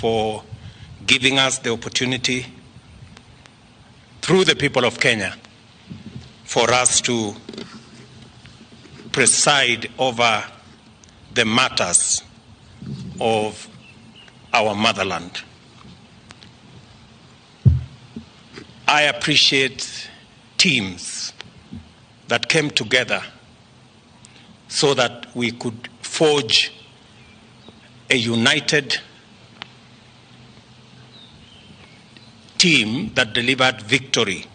for giving us the opportunity through the people of Kenya for us to preside over the matters of our motherland. I appreciate teams that came together so that we could forge a united team that delivered victory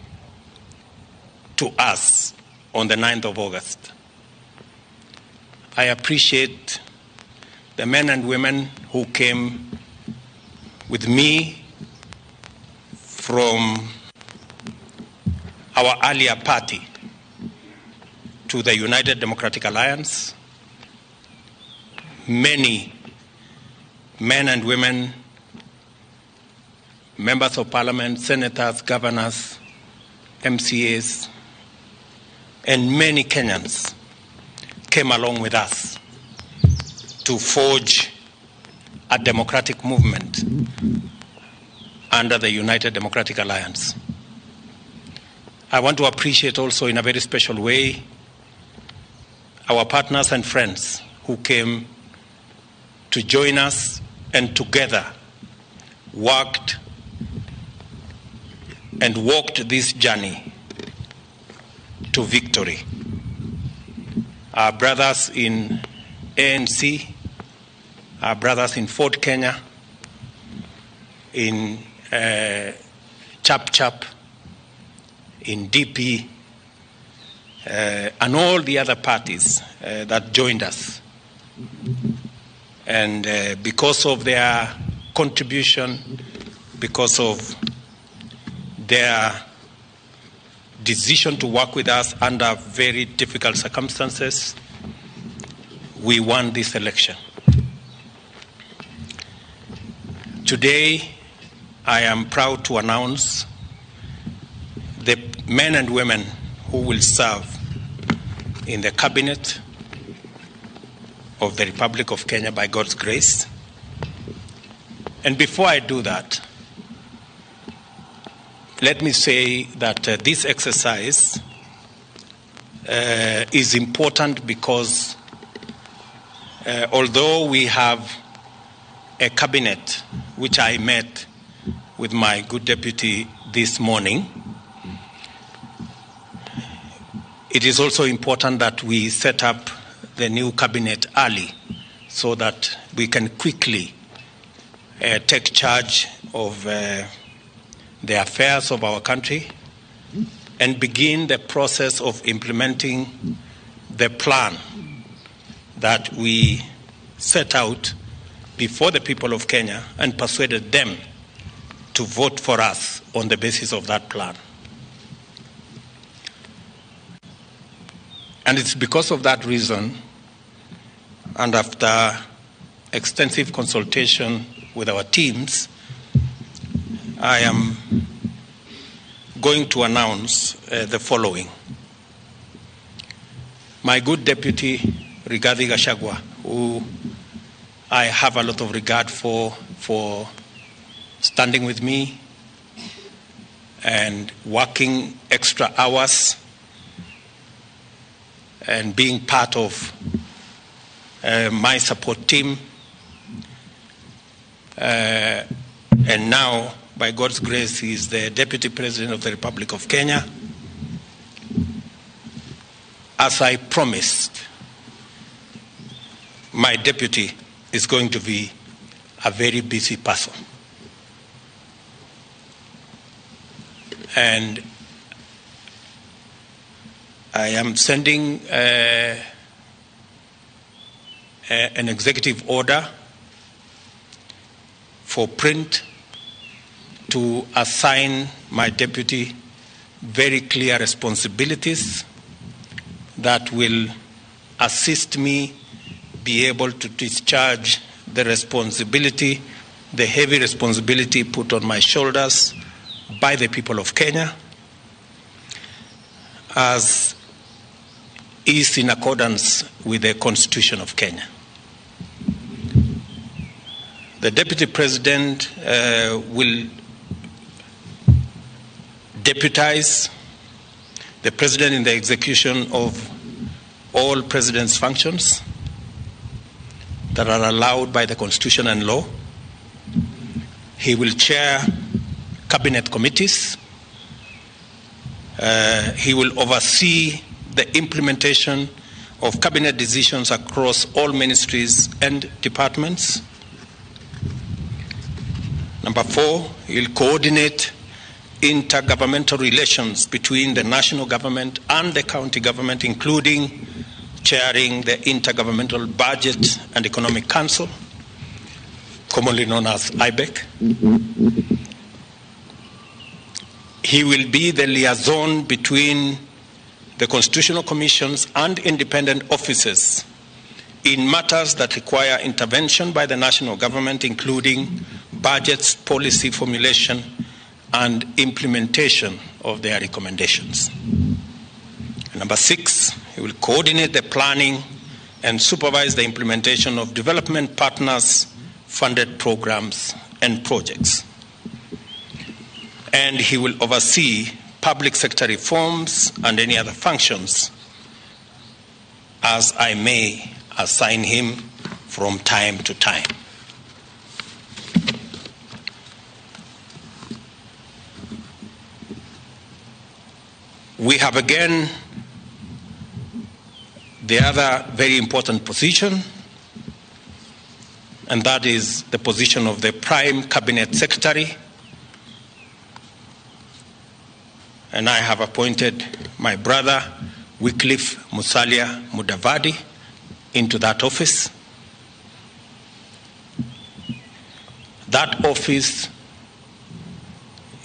to us on the 9th of August. I appreciate the men and women who came with me from our earlier party to the United Democratic Alliance. Many men and women, members of parliament, senators, governors, MCAs, and many Kenyans came along with us to forge a democratic movement under the United Democratic Alliance. I want to appreciate also in a very special way our partners and friends who came to join us and together worked and walked this journey to victory. Our brothers in ANC, our brothers in Ford Kenya, in Chap Chap, in DP, and all the other parties that joined us. And because of their contribution, because of their decision to work with us under very difficult circumstances, we won this election. Today, I am proud to announce the men and women who will serve in the cabinet of the Republic of Kenya by God's grace. And before I do that, let me say that this exercise is important because although we have a cabinet, which I met with my good deputy this morning, it is also important that we set up the new cabinet early so that we can quickly take charge of the affairs of our country and begin the process of implementing the plan that we set out before the people of Kenya and persuaded them to vote for us on the basis of that plan. And it's because of that reason, and after extensive consultation with our teams, I am going to announce the following. My good deputy, Rigathi Gachagua, who I have a lot of regard for standing with me and working extra hours and being part of my support team. And now, by God's grace, he is the Deputy President of the Republic of Kenya. As I promised, my deputy is going to be a very busy person. And I am sending an executive order for print to assign my deputy very clear responsibilities that will assist me be able to discharge the responsibility, the heavy responsibility put on my shoulders by the people of Kenya, as is in accordance with the Constitution of Kenya. The Deputy President will deputize the President in the execution of all President's functions that are allowed by the Constitution and law. He will chair cabinet committees. He will oversee the implementation of cabinet decisions across all ministries and departments. Number 4, he'll coordinate intergovernmental relations between the national government and the county government, including chairing the Intergovernmental Budget and Economic Council, commonly known as IBEC. He will be the liaison between the constitutional commissions and independent offices in matters that require intervention by the national government, including budgets, policy formulation, and implementation of their recommendations. Number 6, he will coordinate the planning and supervise the implementation of development partners' funded programs and projects. And he will oversee public sector reforms and any other functions as I may assign him from time to time. We have again the other very important position, and that is the position of the Prime Cabinet Secretary. And I have appointed my brother, Wycliffe Musalia Mudavadi, into that office. That office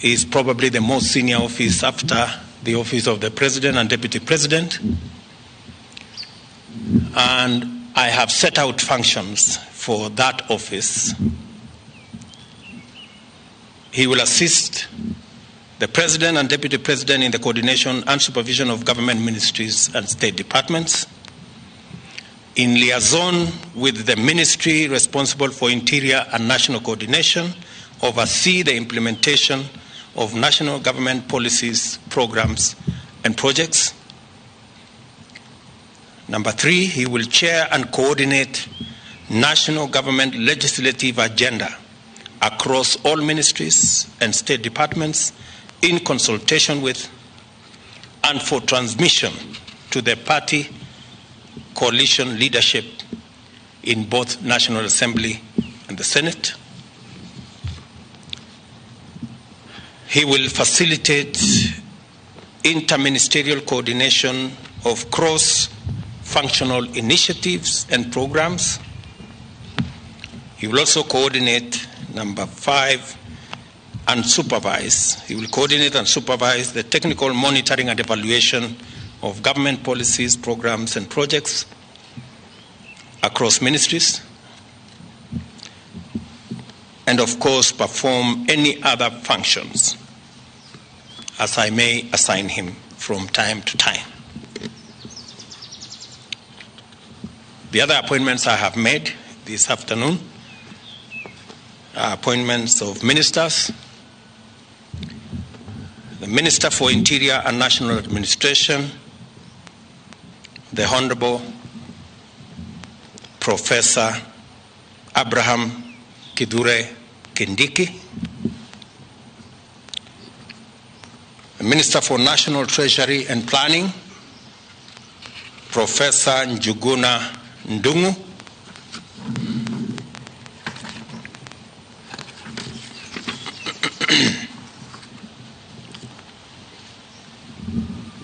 is probably the most senior office after the office of the President and Deputy President. And I have set out functions for that office. He will assist the President and Deputy President in the coordination and supervision of government ministries and state departments, in liaison with the ministry responsible for interior and national coordination, oversee the implementation of national government policies, programs, and projects. Number 3, he will chair and coordinate national government legislative agenda across all ministries and state departments in consultation with and for transmission to the party coalition leadership in both National Assembly and the Senate. He will facilitate interministerial coordination of cross-functional initiatives and programs. He will also coordinate, number 5, and supervise. He will coordinate and supervise the technical monitoring and evaluation of government policies, programs, and projects across ministries. And of course, perform any other functions as I may assign him from time to time. The other appointments I have made this afternoon are appointments of ministers. The Minister for Interior and National Administration, the Honorable Professor Abraham Kithure Kindiki. The Minister for National Treasury and Planning, Professor Njuguna Ndung'u.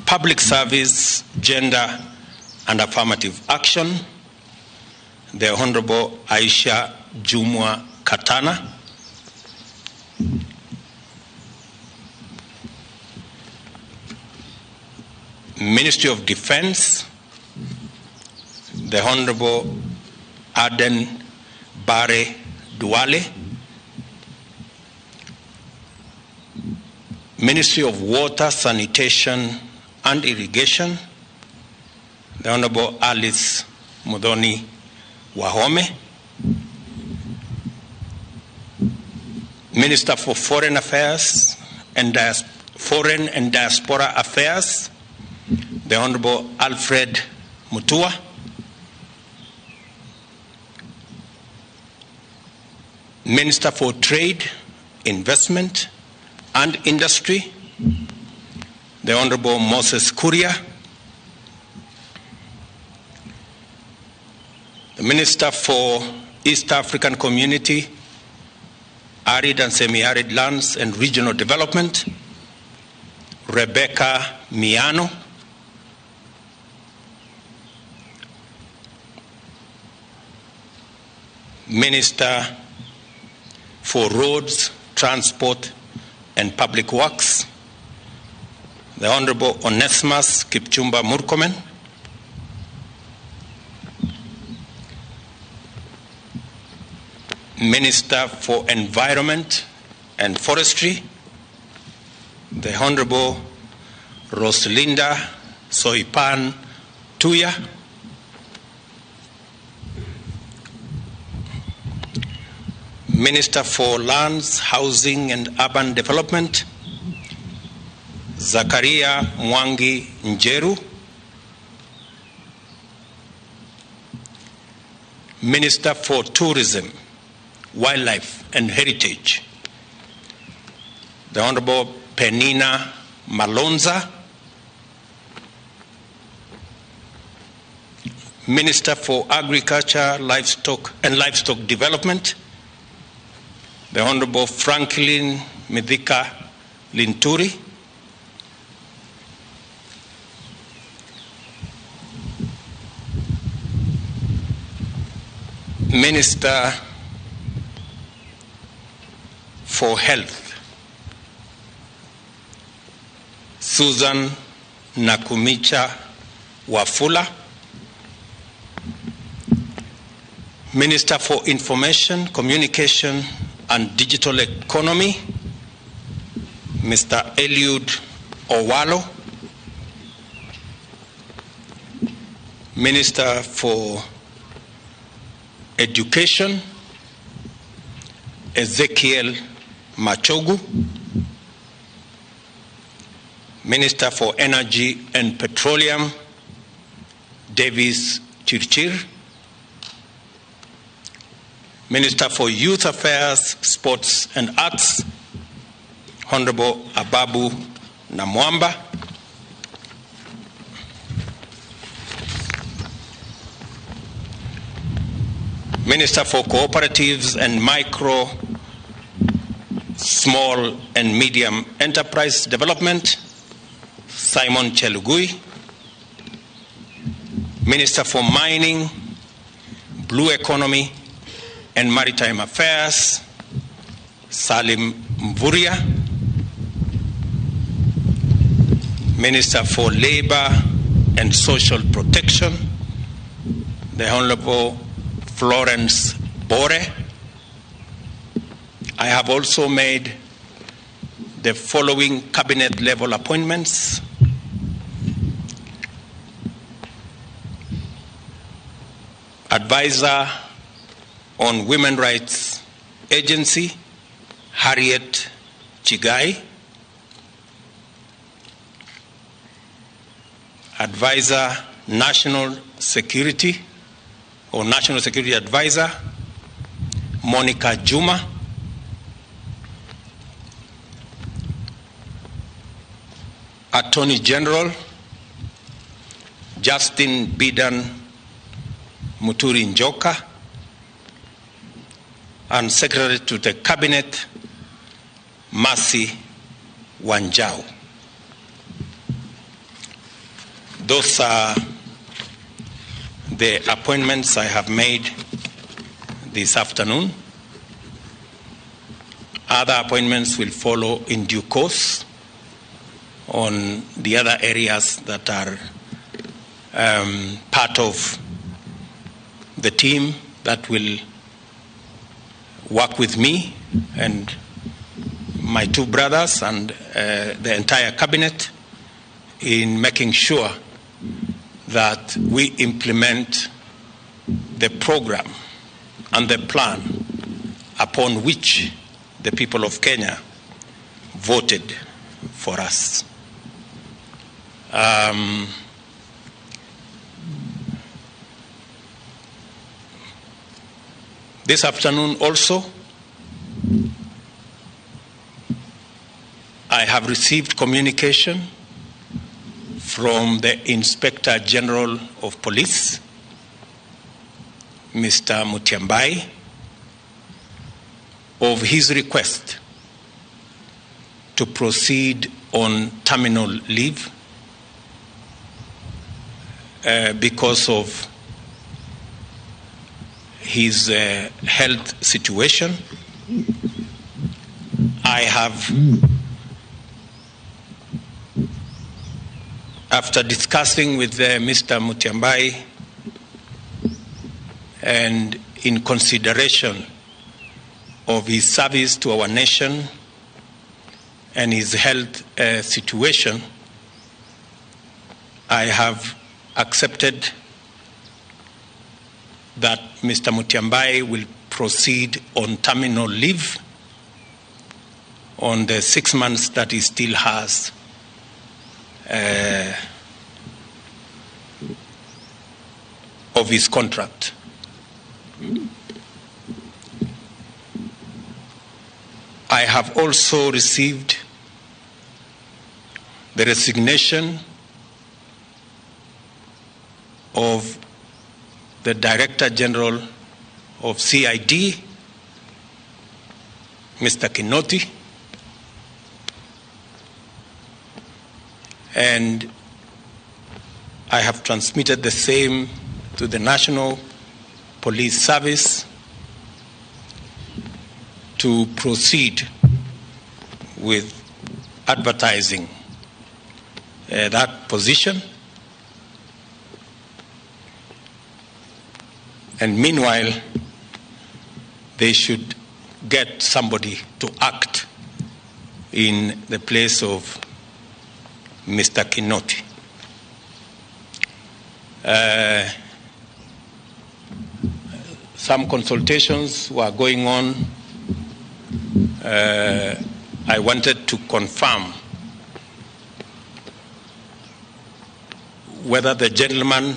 Public Service, Gender and Affirmative Action, the Honorable Aisha Jumwa Katana. Ministry of Defense, the Honorable Aden Bare Duale. Ministry of Water, Sanitation and Irrigation, the Honorable Alice Muthoni Wahome. Minister for Foreign Affairs and Foreign and Diaspora Affairs, the Honorable Alfred Mutua. Minister for Trade, Investment and Industry, the Honorable Moses Kuria. The Minister for East African Community, Arid and Semi-Arid Lands and Regional Development, Rebecca Miano. Minister for Roads, Transport and Public Works, the Honorable Onesmus Kipchumba Murkomen. Minister for Environment and Forestry, the Honorable Roselinda Soipan Tuya. Minister for Lands, Housing and Urban Development, Zakaria Mwangi Njeru. Minister for Tourism, Wildlife and Heritage, the Honorable Penina Malonza. Minister for Agriculture, Livestock and Livestock Development, the Honorable Franklin Mithika Linturi. Minister for Health, Susan Nakumicha Wafula. Minister for Information, Communication and Digital Economy, Mr. Eliud Owalo. Minister for Education, Ezekiel Machogu. Minister for Energy and Petroleum, Davis Chirchir. Minister for Youth Affairs, Sports and Arts, Honorable Ababu Namwamba. Minister for Cooperatives and Micro, Small and Medium Enterprise Development, Simon Chelugui. Minister for Mining, Blue Economy and Maritime Affairs, Salim Mvurya. Minister for Labor and Social Protection, the Honorable Florence Bore. I have also made the following cabinet level appointments. Advisor on Women Rights Agency, Harriet Chigai. Advisor, National Security, or National Security Advisor, Monica Juma. Attorney General, Justin Bidan Muturi Njoka, and Secretary to the Cabinet, Mercy Wanjau. Those are the appointments I have made this afternoon. Other appointments will follow in due course on the other areas that are part of the team that will work with me and my two brothers and the entire cabinet in making sure that we implement the program and the plan upon which the people of Kenya voted for us. This afternoon also, I have received communication from the Inspector General of Police, Mr. Mutyambai, of his request to proceed on terminal leave because of his health situation. I have, after discussing with Mr. Mutyambai and in consideration of his service to our nation and his health situation, I have accepted that Mr. Mutyambai will proceed on terminal leave on the 6 months that he still has of his contract. I have also received the resignation of the Director General of CID, Mr. Kinoti, and I have transmitted the same to the National Police Service to proceed with advertising that position. And meanwhile, they should get somebody to act in the place of Mr. Kinoti. Some consultations were going on. I wanted to confirm whether the gentleman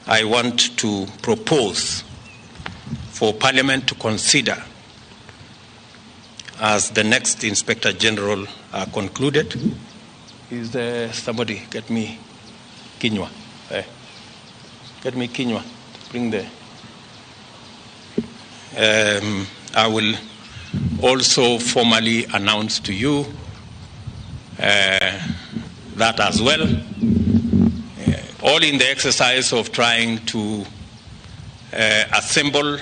I want to propose for Parliament to consider as the next Inspector General concluded. Is there somebody get me Kinyua? Get me Kinyua. Bring the. I will also formally announce to you that as well. All in the exercise of trying to assemble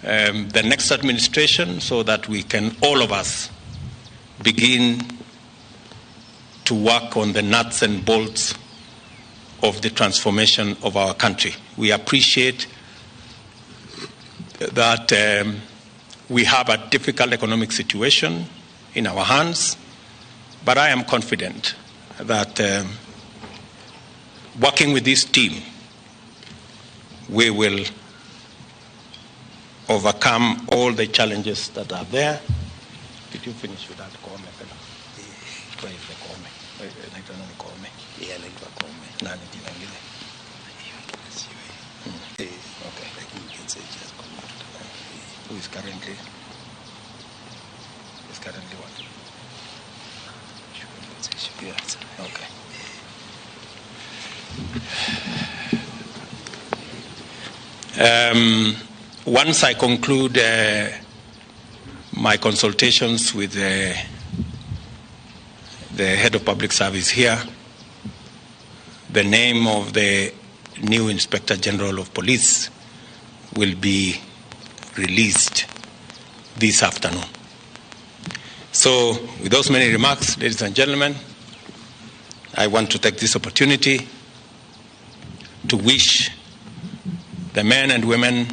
the next administration so that we can, all of us, begin to work on the nuts and bolts of the transformation of our country. We appreciate that we have a difficult economic situation in our hands, but I am confident that working with this team, we will overcome all the challenges that are there. Did you finish with that, Koome? Where is the Koome? Anaitwa nani Koome? Yeah, anaitwa Koome. Nani jina ingine? Okay. Lakini you can say just Koome. Who is currently? Is currently what? Yeah. Okay. Once I conclude my consultations with the head of public service here, the name of the new Inspector General of Police will be released this afternoon. So, with those many remarks, ladies and gentlemen, I want to take this opportunity to wish the men and women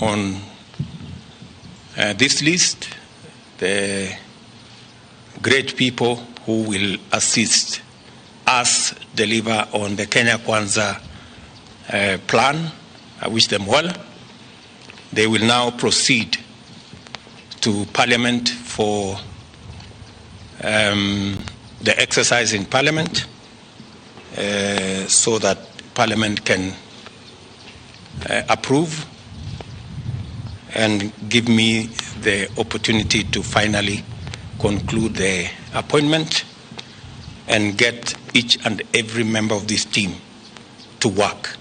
on this list, the great people who will assist us deliver on the Kenya Kwanza plan. I wish them well. They will now proceed to Parliament for the exercise in Parliament so that Parliament can approve and give me the opportunity to finally conclude the appointment and get each and every member of this team to work.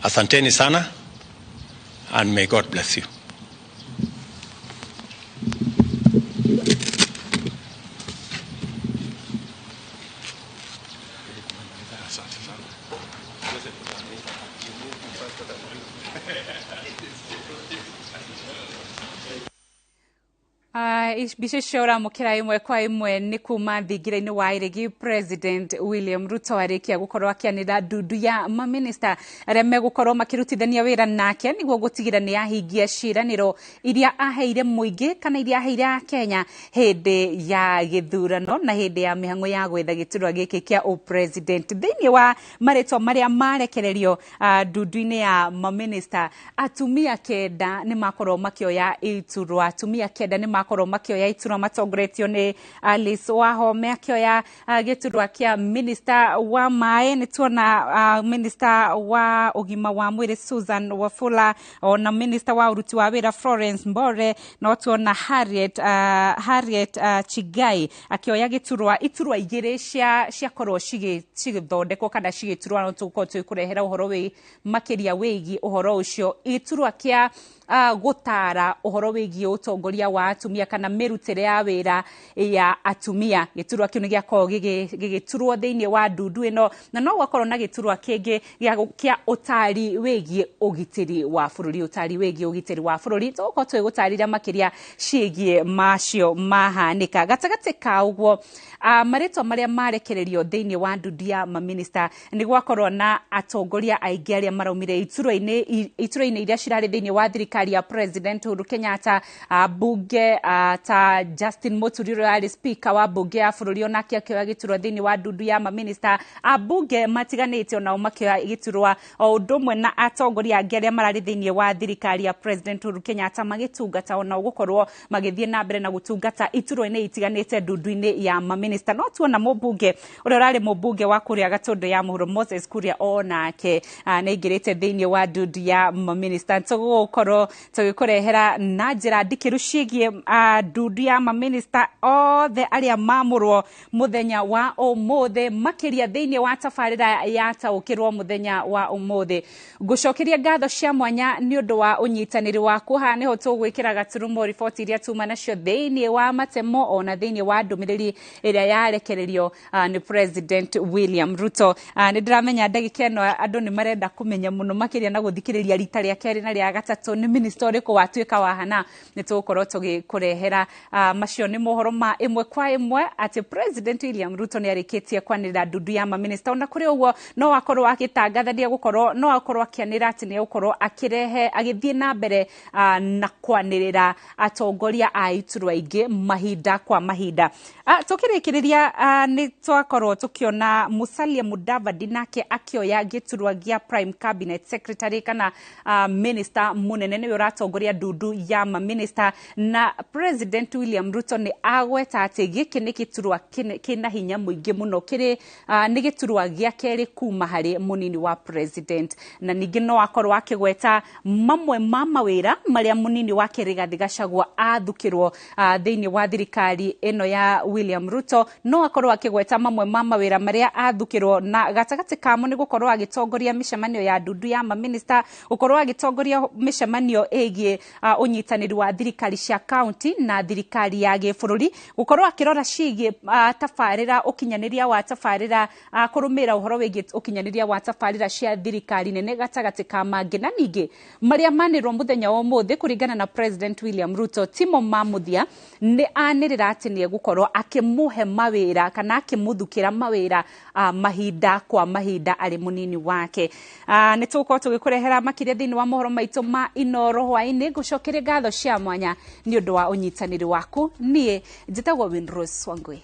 Asanteni sana, and may God bless you. Mbica icio ũramũkĩra ĩmwe kwa ĩmwe nĩ kuma thingira-inĩ wa iregi. President William Ruto arĩkia gũkorwo akĩanĩra ndundu ya maminista arĩa megũkorwo makĩrutithania wĩra nake nĩguo gũtigĩra nĩ ahingia ciĩranĩro iria aheire mũingĩ kana iria aheire Akenya hĩndĩ ya gĩthurano na hĩndĩ ya mĩhang'o ya gwetha gĩturwa gĩkĩ kĩa ũpresident. Thĩinĩ wa marĩtwa marĩa marekererio ndundu-inĩ ya maminista, atumia 9 nĩ makorwo makĩoya iturwa, atumia 9 nĩ makorwo makĩoya iturwa matongoretio nĩ Alice Wahome akĩoya gĩturwa kĩa minister wa maĩ. Nĩ tuona minister wa ũgima wa mwĩrĩ Susan Wafula, ona minister wa ũruti wa wĩra Florence Mbore, no tuona Harriet Chigai akĩoya gĩturwa. Iturwa igĩrĩ ciakorwo cigĩthondekwo kana cigĩturwa, no tũgũkorwo tũgĩkũrehera ũhoro wĩ makĩria wĩgiĩ ũhoro ũcio. Gĩturwa kĩa gũtara ũhoro wĩgiĩ ũtongoria wa atumia kana mĩrutĩre ya wĩra ya atumia, gĩturwa kĩu nĩ gĩakorwo gĩgĩturwo thĩinĩ wa ndundu ĩno, na no gwakorwo na gĩturwa kĩngĩ kĩa ũtari wĩgiĩ ũgitĩri wa bũrũri, ũtari wĩgiĩ ũgitĩri wa bũrũri. Tũgũkorwo tũgĩgũtarĩria makĩria ciĩgiĩ macio mahanĩka. Gatagatĩ ka ũguo, marĩtwa marĩa marekererio thĩinĩ wa ndundu ya maminista, nĩ gwakorwo na atongoria aingĩ arĩa maraumire iturwa-inĩ iria cirarĩ thĩinĩ wa thirikari ya President Uhuru Kenyatta, bunge ta Justin Muturi ũrĩa arĩ speaker wa bunge ya bũrũri, onake akĩoya gĩturwa thĩinĩ wa ndundu ya maminista. Ambunge matiganĩte onao makĩoya gĩturwa, o ũndũ ũmwe na atongoria angĩ arĩa mararĩ thĩinĩ wa thirikari ya President Uhuru Kenyatta magĩtungata, onao gũkorwo magĩthiĩ na mbere na gũtungata iturwa-inĩ itiganĩte ndundu-inĩ ya maminista. No tuona mũmbunge ũrĩa ũrarĩ mũmbunge wa kũrĩa Gatũndũ ya Mũhuro Moses Kuria onake nĩaingĩrĩte thĩinĩ wa ndundu ya maminista. Tũgũkorwo tũgĩkũrehera na njĩra ndikĩru ciĩgiĩ ndundu ya maminista othe arĩa mamũrwo mũthenya wa ũmũthĩ, makĩria thĩinĩ wa tabarĩra ya taũkĩrwo mũthenya wa ũmũthĩ. Ngũcokeria ngatho cia mwanya nĩ ũndũ wa ũnyitanĩri waku. Haha nĩho tũgwĩkĩra gaturumo riboti iria tuma nacio thĩinĩ wa matemo ona thĩinĩ wa ndũmĩrĩri ĩrĩa yarekererio nĩ President William Ruto. Nĩ ndĩramenya ndagĩka ĩno andũ nĩ marenda kũmenya mũno makĩria na gũthikĩrĩria rita rĩa kerĩ na rĩa gatatũ nĩ minista ũrĩkũ watuĩka wa hana. Nĩ tũgũkorwo tũgĩkũrehera macio nĩ mohoro ma ĩmwe kwa ĩmwe atĩ President William Ruto nĩ arĩkĩtie kwanĩrĩra ndundu ya maminista. Ona kũrĩ ũguo no akorwo agĩtangatha gũkorwo no akorwo akĩanĩrĩra atĩ nĩ egũkorwo akĩrehe agĩthiĩ na mbere na kwanĩrĩra atongoria a iturwa ingĩ mahinda kwa mahinda. Tũkĩrĩkĩrĩria, nĩ twakorwo tũkĩona Musalia Mudavadi nake akĩoya gĩturwa gĩa Prime Cabinet Secretary kana minister mũnene, nĩwe ũratongoria ndundu ya maminista, na President William Ruto nĩ agweta atĩ gĩkĩ nĩ gĩturwa kĩna hinya mũingĩ mũno, kĩrĩ nĩ gĩturwa gĩa kerĩ kuma harĩ mũnini wa president. Na ningĩ no akorwo akĩgweta mamwe ma mawĩra marĩa mũnini wake Rigathi Gachagua athukĩrwo thĩinĩ wa thirikari ĩno ya William Ruto. No akorwo akĩgweta mamwe ma mawĩra marĩa athukĩrwo, na gatagatĩ kamo nĩ gũkorwo agĩtongoria mĩcemanio ya ndundu ya maminista, gũkorwo agĩtongoria mĩcemanio ĩgiĩ ũnyitanĩri wa thirikari cia county na thirikari ya gĩbũrũri, gũkorwo akĩrora ciĩgiĩ tabarĩra ũkinyanĩria wa tabarĩra, kũrũmĩrĩra ũhoro wĩgiĩ ũkinyanĩria wa tabarĩra cia thirikari nene gatagatĩ ka mangĩ. Na ningĩ marĩa manĩrwo mũthenya wa ũmũthĩ kũringana na President William Ruto timo ma mũthia, nĩ anĩrĩra atĩ nĩ egũkorwo akĩmũhe mawĩra kana akĩmũthukĩra mawĩra mahinda kwa mahinda arĩ mũnini wake. Nĩ tũgũkorwo tũgĩkũrehera makĩria thĩinĩ wa mohoro maitũ ma Inooro hwaĩ-inĩ. Ngũcokeria ngatho cia mwanya nĩ ũndũ wa ũnyitanĩri waku. Niĩ njĩtagwo Winrose Wangui.